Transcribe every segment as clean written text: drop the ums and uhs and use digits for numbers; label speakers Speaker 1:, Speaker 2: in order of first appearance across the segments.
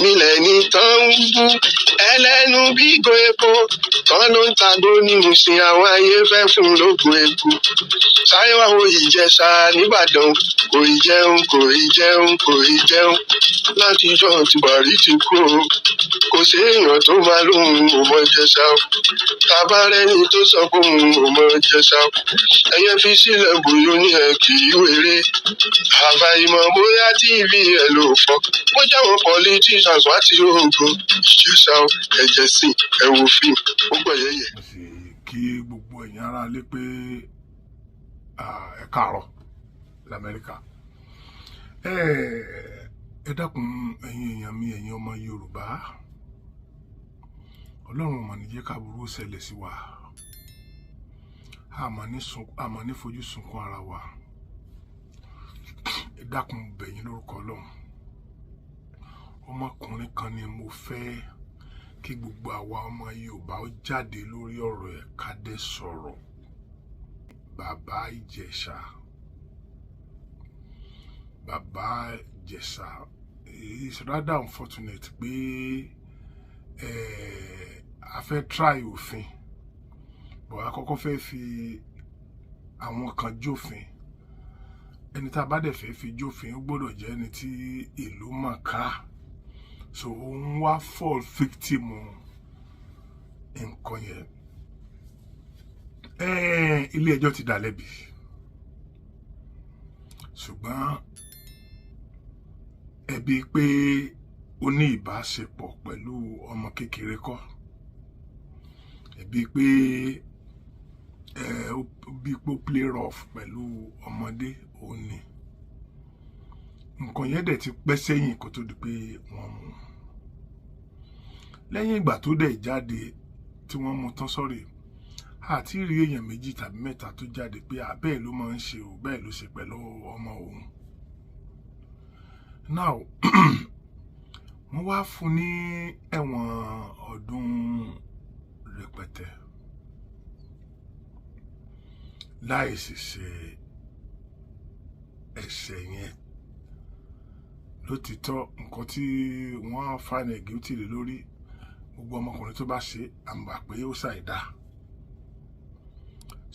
Speaker 1: Èmi lẹni tán ń bú ẹlẹ́nu bígo epo tán ló ń tagbó ní Mùsìn, àwọn ayé fẹ́ fún lógo epo. Sáré wá wo Ìjẹ̀ṣà nìbàdàn, kò ì jẹun, kò ì jẹun, kò ì jẹun látijọ́ tí Buhari ti kú o. Kò séèyàn tó máa lóhùn ò mọ Ìjẹ̀ṣà o. Tàbá rẹ́ni tó sọ pé òun ò mọ Ìjẹ̀ṣà o, ẹ̀yẹ fi sílẹ̀, bóyá ní ẹ̀ kì í wéré. Àfàìmọ̀ bóyá TV ẹ̀ ló fọ́, bó jáwọn politicians wá ti rògo Ìjẹ̀ṣà o. Ẹ̀jẹ̀ sí ẹ̀ wò fíìmù ó gbọ̀ yẹ̀yẹ̀.
Speaker 2: Mo sì kí gbogbo ẹ̀yin ará lé pé ẹ káàárọ̀ lamẹ́ríkà. Ẹ dákun, ẹ̀yin èèyàn mi, ẹ̀yin ọmọ Yorùbá, Ọlọ́run mà ní jẹ́ káburú ó ṣẹlẹ̀ sí wa. Àmọ́ ní fojú sunkún ara wa. Ẹ dákun, bẹ̀yìn lórúkọ Ọlọ́run. Ọmọkùnrin kan ni mo fẹ́ kí gbogbo àwa ọmọ Yorùbá ó jáde lórí ọ̀rọ̀ ẹ̀, ká dẹ̀ sọ̀rọ̀. Bàbá Ìjẹ̀ṣà, Bàbá Ìjẹ̀ṣà is rather unfortunate pé a fẹ́ try òfin, but a kọ́kọ́ fẹ́ fi àwọn kan jófin. Ẹni tá a bá dẹ̀ fẹ́ fi jófin, ó gbọ́dọ̀ jẹ́ ẹni tí ìlú mọ̀ ká. So òun wá fall victim nǹkan yẹn. Ilé ẹjọ́ ti dá lẹ́bi, ṣùgbọ́n ẹ̀bi pé ó ní ìbáṣepọ̀ pẹ̀lú ọmọ kékeré kọ́, ẹ̀bi pé ẹ bí pé ó play rough pẹ̀lú ọmọdé òun ni. Nǹkan yẹn dẹ̀ ti pẹ́ sẹ́yìn kó tó di pé wọ́n mú un. Lẹ́yìn ìgbà tó dẹ̀ jáde tí wọ́n mú tán sọ́rí, àti rí èèyàn méjì tàbí mẹ́ta tó jáde pé bẹ́ẹ̀ ló máa ń ṣe o, bẹ́ẹ̀ ló ṣe pẹ̀lú ọmọ òun. Now, wọ́n wá fún ní ẹ̀wọ̀n ọdún rẹpẹtẹ láì sì ṣe ẹ̀ṣẹ̀ yẹn. Lótìtọ́, nǹkan tí wọ́n find ẹ̀ guilty lé lórí, gbogbo ọmọkùnrin tó bá ṣe àmọ́ pé ó ṣàìdá,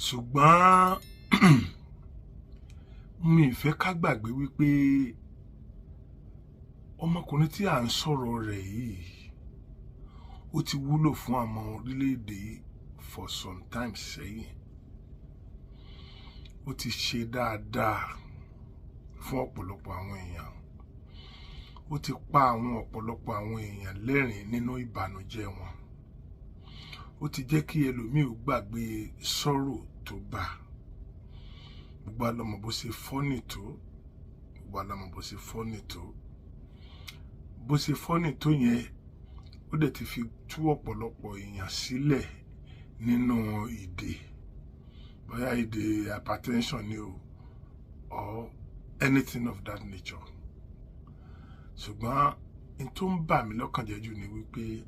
Speaker 2: ṣùgbọ́n mi ì fẹ́ ká gbàgbé wípé ọmọkùnrin tí à ń sọ̀rọ̀ rẹ̀ yìí, ó ti wúlò fún àwọn orílẹ̀-èdè yìí for some time sẹ́yìn. Ó ti ṣe dáadáa fún ọ̀pọ̀lọpọ̀ àwọn èèyàn. Ó ti pa àwọn ọ̀pọ̀lọpọ̀ àwọn èèyàn lẹ́rìn nínú ìbànújẹ́ wọn. Ó ti jẹ́ kí ẹlòmíì ó gbàgbé sorrow tó bá. Gbogbo alọ́mọ bó ṣe funny tó, gbogbo alọ́mọ bó ṣe funny tó. Bó ṣe funny tó yẹn, ó dẹ̀ ti fi tú ọ̀pọ̀lọpọ̀ èèyàn sílẹ̀ nínú ìdè, bóyá ìdè hypertension ni o or anything of that nature. Ṣùgbọ́n n tó ń bà mí lọ́kàn jẹ́ jù ni wípé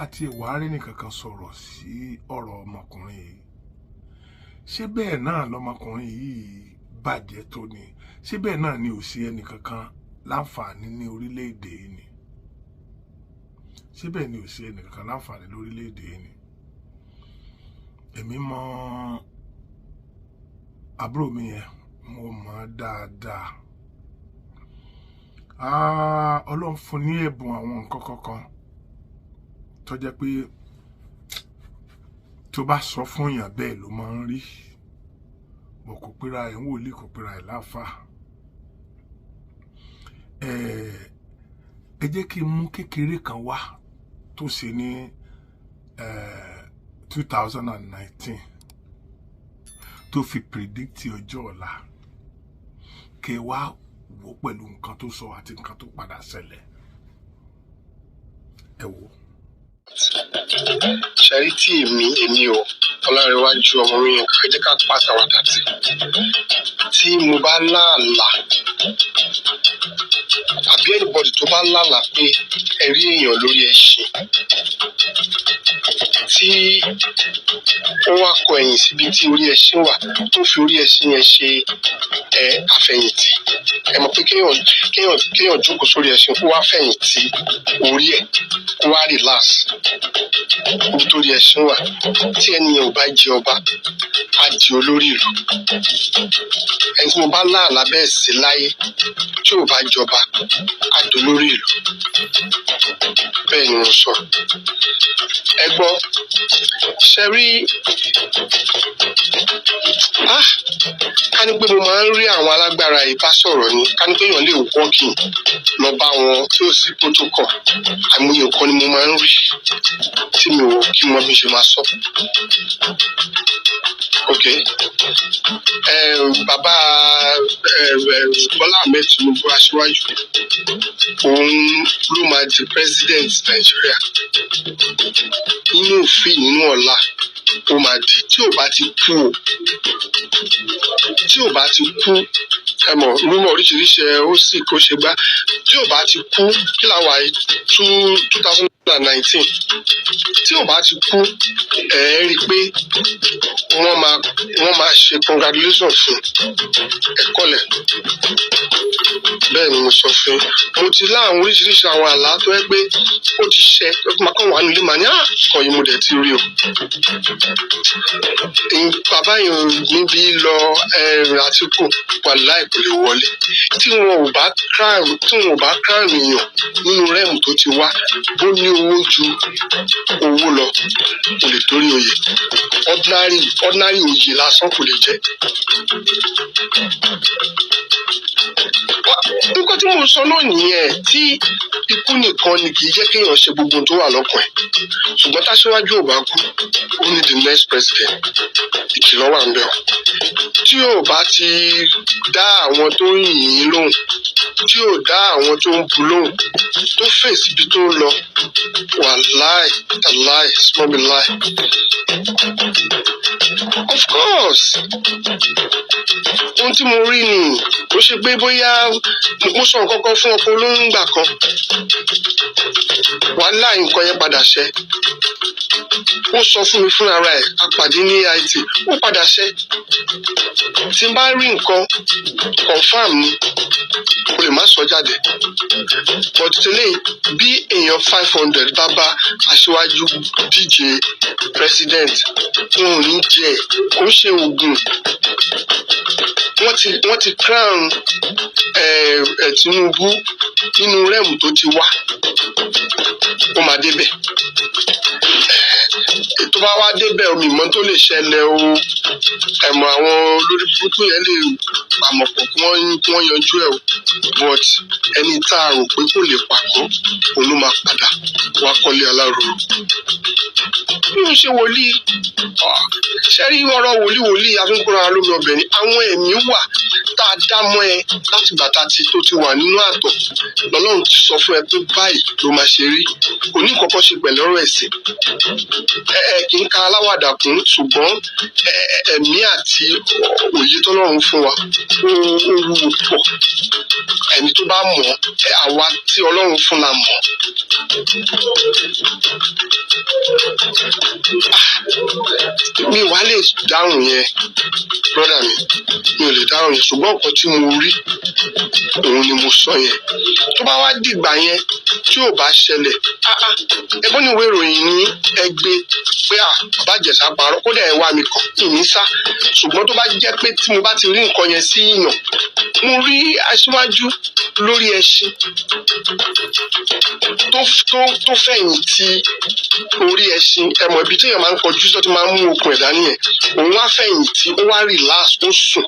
Speaker 2: àti ìwà nìkankan sọ̀rọ̀ sí ọ̀rọ̀ ọmọkùnrin yìí. Ṣé bẹ́ẹ̀ náà lọmọkùnrin yìí bàjẹ́ tó ni? Ṣé bẹ́ẹ̀ náà ni ò sí ẹnìkankan láǹfààní ní orílẹ̀-èdè yìí ni? Ṣé bẹ́ẹ̀ ni ò sí ẹnìkankan láǹfààní lórílẹ̀-èdè yìí ni? Èmi mọ àbúrò mi yẹn, mo mọ̀ ọ́ dáadáa. Ọlọ́run fún ní ẹ̀bùn àwọn nǹkan kankan tó jẹ́ pé tó bá sọ fún èèyàn, bẹ́ẹ̀ ló máa ń rí bọ̀. Kò pera ẹ̀ ń wòlíì, kò pera ẹ̀ láàfáà. Ẹ jẹ́ kí n mú kékeré kan wá tó ṣe ní 2019 tó fi predict ọjọ́ ọ̀la, kẹ́ wá wò pẹ̀lú nǹkan tó sọ àti nǹkan tó padà ṣẹlẹ̀. Ẹ wò.
Speaker 1: Ṣẹ́rí tí èmi ò Ọlárẹ̀wájú ọmọ mi yẹn, ẹ jẹ́ ká pàtàwàdà tí mo bá láàlá. Àbí anybody tó bá lálàá pé ẹ rí èèyàn lórí ẹṣin tí ó wá kọ ẹ̀yìn síbi tí orí ẹṣin wà, tó fi orí ẹṣin yẹn ṣe ẹ àfẹ̀yìntì, ẹ mọ̀ pé kéèyàn jókòó sórí ẹṣin, kó wá fẹ̀yìntì orí ẹ̀, kó wá relax níbi tó orí ẹṣin wà, tí ẹni yẹn ò bá jẹ ọba, á di olórí ìlú. Ẹni tí mo bá láàlá bẹ́ẹ̀ sí láyé, tí ò bá jọba, á di olórí ìlú. Bẹ́ẹ̀ ni mo sọ. Ẹ gbọ́, ṣe rí, ah, ká ní pé mo máa ń rí àwọn alágbára yìí bá sọ̀rọ̀ ni, ká ní pé èèyàn lè walking lọ bá wọn tí ò sí protocol. Àìmọye nǹkan ni mo máa ń rí tí mi ò kí mọ bí n ṣe máa sọ. Ok, bàbá Bọ́lá Ahmed Tinubu, aṣíwájú, òun ló máa di president Nàìjíríà nínú òfin, nínú ọ̀la ó máa di, tí ò bá ti kú o, tí ò bá ti kú. Ẹ mọ̀ rúmọ̀ oríṣiríṣi, ẹ ó sì kó ṣe gbá. Tí ò bá ti kú, kí làwọn àyè 2019, tí ò bá ti kú, ẹ rí i pé wọ́n máa ṣe congratulation fún ẹ̀kọ́lẹ̀. Bẹ́ẹ̀ ni mo sọ fún yín. Mo ti láwọn oríṣiríṣi àwọn àlá tó yẹ pé ó ti ṣẹ, tó máa kàn wá nílé, màá ní kàn yín, mo dẹ̀ ti rí o. Bàbá yìí níbi lọ Àtìkù, wàláì kò lè wọlé tí wọn ò bá crown èèyàn nínú realm tó ti wá. Bó ní owó ju owó lọ, kò lè dórí oyè. Ordinary oyè lásán kò lè jẹ́. Nǹkan tí mo sọ náà nìyẹn, tí ikú nìkan ni kì í jẹ́ kéèyàn ṣe gbogbo ohun tó wà lọ́kàn ẹ̀. Ṣùgbọ́n táṣíwájú ò bá kú, ó ní the next president. Ìkìlọ̀ wà ń bẹ̀ ọ́. Tí ò bá ti dá àwọn tó ń yìn ín lóhùn, tí ò dá àwọn tó ń bu lóhùn, tó fèsì ibi tó ń lọ, wàláì tàláì, small be lie. Of course, ohun tí mo rí ni kò ṣe pé bóyá mo sọ nǹkan kan fún ọkọ olóyún gbà kan. Wàhálà, nǹkan yẹn padà ṣẹ. Ó sọ fún mi fúnra ẹ̀, a pàdé ní AIT, ó padà ṣẹ. Tí n bá rí nǹkan, confam ni, o lè má sọ jáde. But tẹ́lẹ̀, bí èèyàn 500 bá bá aṣíwájú díje president, wọn ò ní jẹ. Kò ń ṣe oògùn. Wọ́n ti crown ẹ̀ Tinubu nínú realm tó ti wá, ó máa débẹ̀. Tó bá wá débẹ̀, omi ìmọ̀ tó lè ṣẹlẹ̀ o. Ẹ̀mọ̀ àwọn olórí burúkú yẹn lè pàmọ̀pọ̀ kí wọ́n yanjú ẹ̀ o. But ẹni tá a rò pé kò lè pàgọ́, òun ló máa padà wá kọ́lé aláròrò. Bí mo ṣe wòlíì ṣe rí, ọ̀rọ̀ wòlíì wòlíì afúnkúra lómi ọbẹ̀ ni. Àwọn ẹ̀mí wà tá a dá mọ́ ẹ láti gbà tá a ti tó ti wà nínú àtọ̀, lọ́lọ́run ti sọ fún ẹ pé báyìí ló máa ṣe rí. Kò ní nǹkan kan ṣe pẹ̀lú ọ̀rọ̀ ẹ̀sìn. Ẹ kì í ka aláwàdà kún, ṣùgbọ́n ẹ̀mí àti òye tọ́lọ́run fún wa, ó wúwo púpọ̀. Ẹni tó bá mọ̀ ẹ, àwa tí Ọlọ́run fún la mọ̀. Mi wá lè dáhùn yẹn, brother mi, mi ò lè dáhùn yẹn. Ṣùgbọ́n nǹkan tí mo rí, òun ni mo sọ yẹn. Tó bá wá dìgbà yẹn, tí ò bá ṣẹlẹ̀, ah ah, ẹgbọ́n ní ìwé ìròyìn ní ẹgbẹ́ pé à bàbá Ìjẹ̀ṣà parọ́, kódà ẹ wá mi kàn ìní sá. Ṣùgbọ́n tó bá jẹ́ pé tí mo bá ti rí nǹkan yẹn sí yàn, mo rí aṣíwájú lórí ẹṣin tó fẹ̀yìntì orí ẹṣin, ẹ mọ̀ ibi téèyàn máa ń kọjú sí tó ti máa ń mú okùn ẹ̀dá nìyẹn. Òun wá fẹ̀yìntì, ó wá relax, ó sùn.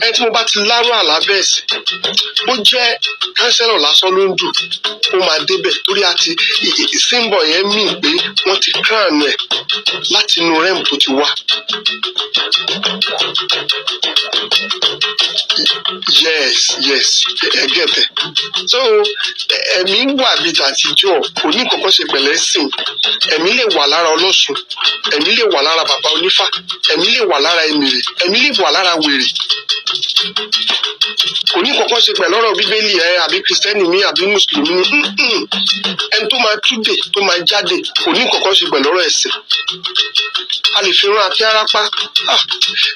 Speaker 1: Ẹni tí mo bá ti lárò àlá bẹ́ẹ̀ sí, ó jẹ́ councillor lásán ló ń dù, ó máa débẹ̀, torí àti symbol yẹn mean pé wọ́n ti crown ẹ̀ láti inú realm tó ti wá. Yes, ẹ get it. So ẹ̀mí wà bíi tàtijọ́, kò ní nǹkan kan ṣe pẹ̀lẹ́ sìn. Ẹ̀mí lè wà lára ọlọ́sùn, ẹ̀mí lè wà lára bàbá onífá, ẹ̀mí lè wà lára emèrè, ẹ̀mí lè wà lára wèrè. Kò ní kankan ṣe pẹ̀lú ọ̀rọ̀ Bíbélì ẹ, àbí Kristẹni mi, àbí Mùsùlùmí ni. Ẹni tó máa túdè, tó máa jáde, kò ní kankan ṣe pẹ̀lú ọ̀rọ̀ ẹ̀sìn. A lè fi rán akí arápá. Ah,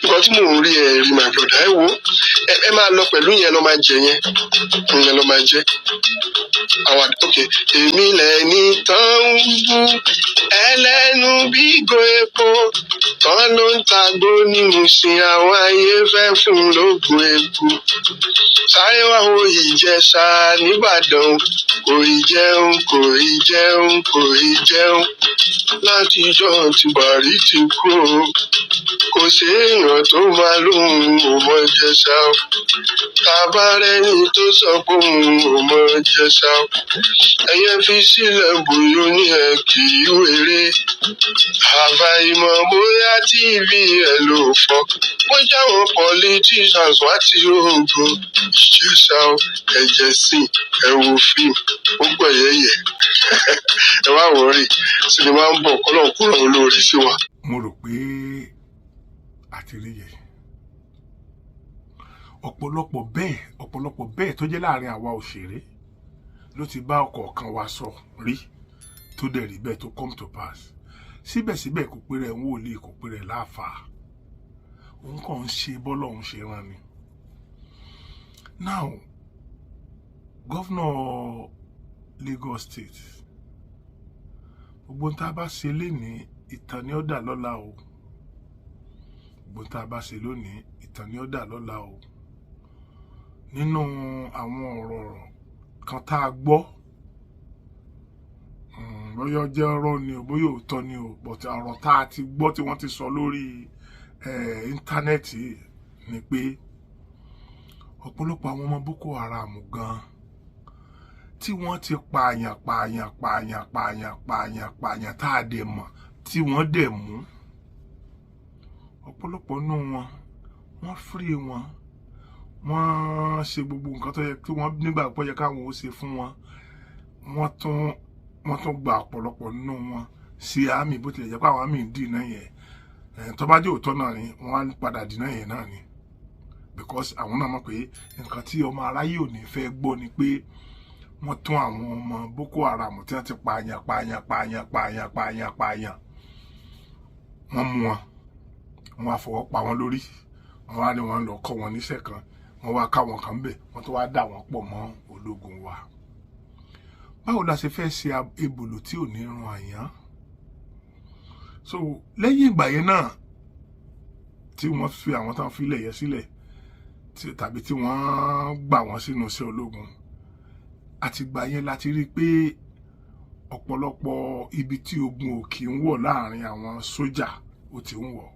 Speaker 1: nǹkan tí mò ń rí, ẹ rí, my brother. Ẹ wo, ẹ máa lọ pẹ̀lú yẹn, lọ máa jẹ yẹn, ìyẹn lọ máa jẹ àwọn. Ok, èmi lẹ́ni tán ń bú ẹlẹ́nu bígò epo tán ló ń tagbó ní Mùsìn, àwọn ayé fẹ́ fún lóògùn epo. Sáré wá wo Ìjẹ̀ṣà nìbàdàn, kò ì jẹun, kò ì jẹun, kò ì jẹun látijọ́ tí Bàrí ti kú o. Kò séèyàn tó máa lóhùn ò mọ Ìjẹ̀ṣà o. Tàbá rẹ́ni tó sọ pé òun ò mọ Ìjẹ̀ṣà o, ẹ̀yẹ fi sílẹ̀, bóyá ní ẹ̀ kì í wéré. Àfàìmọ̀ bóyá TV ẹ̀ ló fọ́, bójá àwọn politicians wá ti rògbò Ìjẹ̀ṣà o. Ẹ̀jẹ̀ sí ẹ wo fíìmù ó pọ̀ yẹ́yẹ́. Ẹ wá wọ̀ọ́rì, sinimá ń bọ̀, kọ́lọ̀ kúrò olórí sí wa.
Speaker 2: Mo rò pé àti rí yẹ ọ̀pọ̀lọpọ̀ bẹ́ẹ̀, ọ̀pọ̀lọpọ̀ bẹ́ẹ̀ tó jẹ́ láàrin àwa òṣèré ló ti bá ọ̀kọ̀ọ̀kan wa sọ rí, tó dẹ̀ rí bẹ́ẹ̀, tó come to pass. Síbẹ̀síbẹ̀, kò pé rẹ̀ ń wòlíì, kò pé rẹ̀ láàfáà, òun kàn ń ṣe bọ́lọ́hún ṣe rán ni. Now, Governor Lagos State, gbogbo ohun tá a bá ṣe lénìí, ìtàn ni ó dà lọ́la o. Gbogbo ohun tá a bá ṣe lónìí, ìtàn ni ó dà lọ́la o. Nínú àwọn ọ̀rọ̀ kan tá a gbọ́, bóyá ó jẹ́ ọ̀rọ̀ ni o, bóyá òótọ́ ni o, but ọ̀rọ̀ tá a ti gbọ́ tí wọ́n ti sọ lórí íńtánẹ́ẹ̀tì ni pé ọ̀pọ̀lọpọ̀ àwọn ọmọ Boko Haram gan tí wọ́n ti pààyàn, pààyàn, pààyàn, pààyàn, pààyàn, pààyàn, tá a dẹ̀ mọ̀ tí wọ́n dẹ̀ mú ọ̀pọ̀lọpọ̀ nínú wọn, wọ́n free wọn, wọ́n ṣe gbogbo nǹkan tó yẹ kí wọ́n nígbà pọ̀ yẹ káwọn ó ṣe fún wọn. Wọ́n tún gba ọ̀pọ̀lọpọ̀ nínú wọn sí army, bó tilẹ̀ jẹ́ pé àwọn army ń dì náà yẹn. Tó bá jẹ́ òótọ́ náà ni, wọ́n á padà dì náà yẹn náà ni, because àwọn náà mọ̀ pé nǹkan tí ọmọ aráyé ò ní fẹ́ gbọ́ ni pé wọ́n tún àwọn ọmọ Boko Haram tí wọ́n ti pààyàn, pààyàn, pààyàn, pààyàn, pààyàn, pààyàn, wọ́n mú wọn, wọ́n á fọwọ́ pa wọn lórí, wọ́n á ní wọ́n lọ kọ́ wọn níṣẹ́ kan, wọ́n wá ká wọn kan bẹ̀, wọ́n tó wá dà wọ́n pọ̀ mọ́ ológun wa. Báwo la ṣe fẹ́ ṣe ebòlò tí ò ní run àyàn? So lẹ́yìn ìgbà yẹn náà tí wọ́n fi àwọn tán filẹ̀ yẹn sílẹ̀, tàbí tí wọ́n gbà wọ́n sínú iṣẹ́ ológun, àtìgbà yẹn la ti rí i pé ọ̀pọ̀lọpọ̀ ibi tí ogun ò kì í wọ̀ láàrin àwọn sójà, ó ti ń wọ̀.